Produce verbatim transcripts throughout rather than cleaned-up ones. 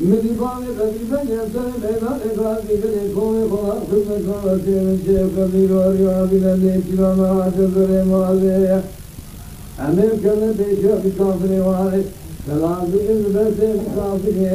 Milî bavê qedî bengê ser meydanê gazî gilê komê xwe xizmetkarê têrin çêv qedî rorî abîne lê kîlana cezerê malê. Em ê bikevin pêşiya vî kafirê warê. Xelas bikin li ber sê vî kafirê.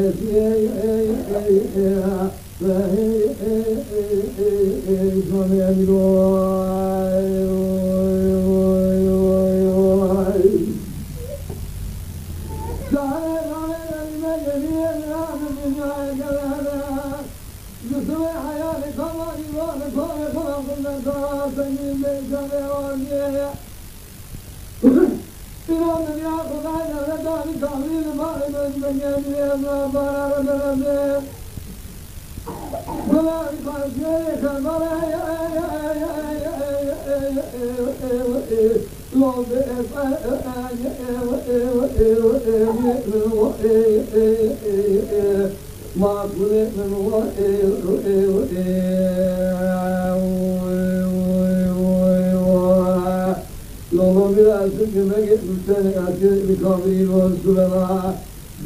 Lolo biraz gümege ültene erkek bir kavri lo sürela.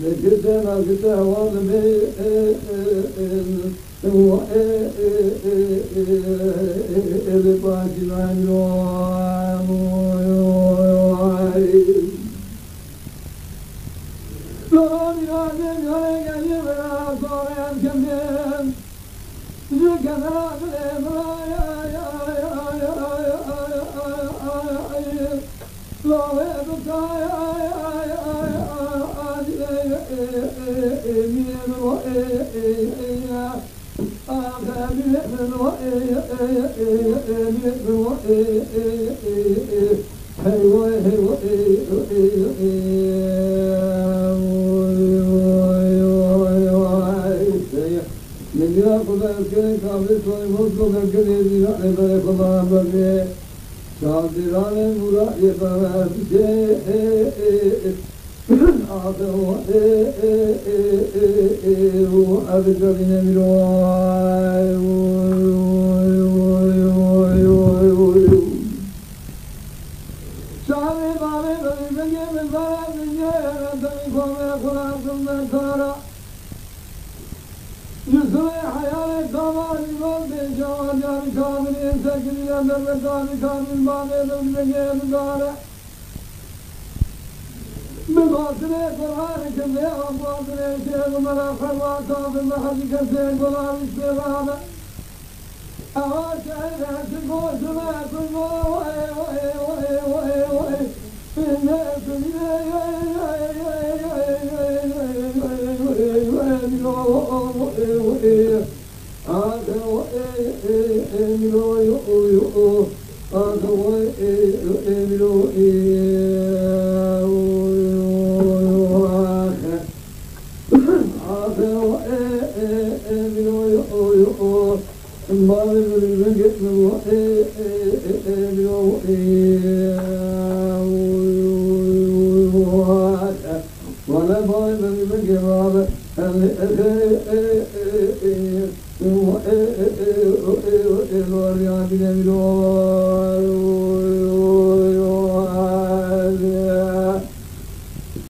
Nekete nakete hava me ele bacılan lo. Lolo biraz gümege ültene erkek bir kavri lo sürela. Min dîna xwe me ez kene kafir soyê Moskov em kene dîna ê berê xwe me em berdê. Şazîranê Mûra yê berê. Axe o e e e e e e o ev cadîne mîro. Şahê bavê bavê bengê min zara bingê re demî xwe me xwe ra xizmetkara. Yusufê heyalê kamarî van bêje, wan carî kamirê sekirî le me me carî kamîr bavê min bingê min dare. Bi xatirê Qur'anê Kerimê, xatirê Şêx Mela Xelwa Kafir Hecî Kesê Gola Wîstê Rabe. Ewa şehîd Hecî Goşime Kurbo, wey, wey, wey. Wala bavê min min gêva be.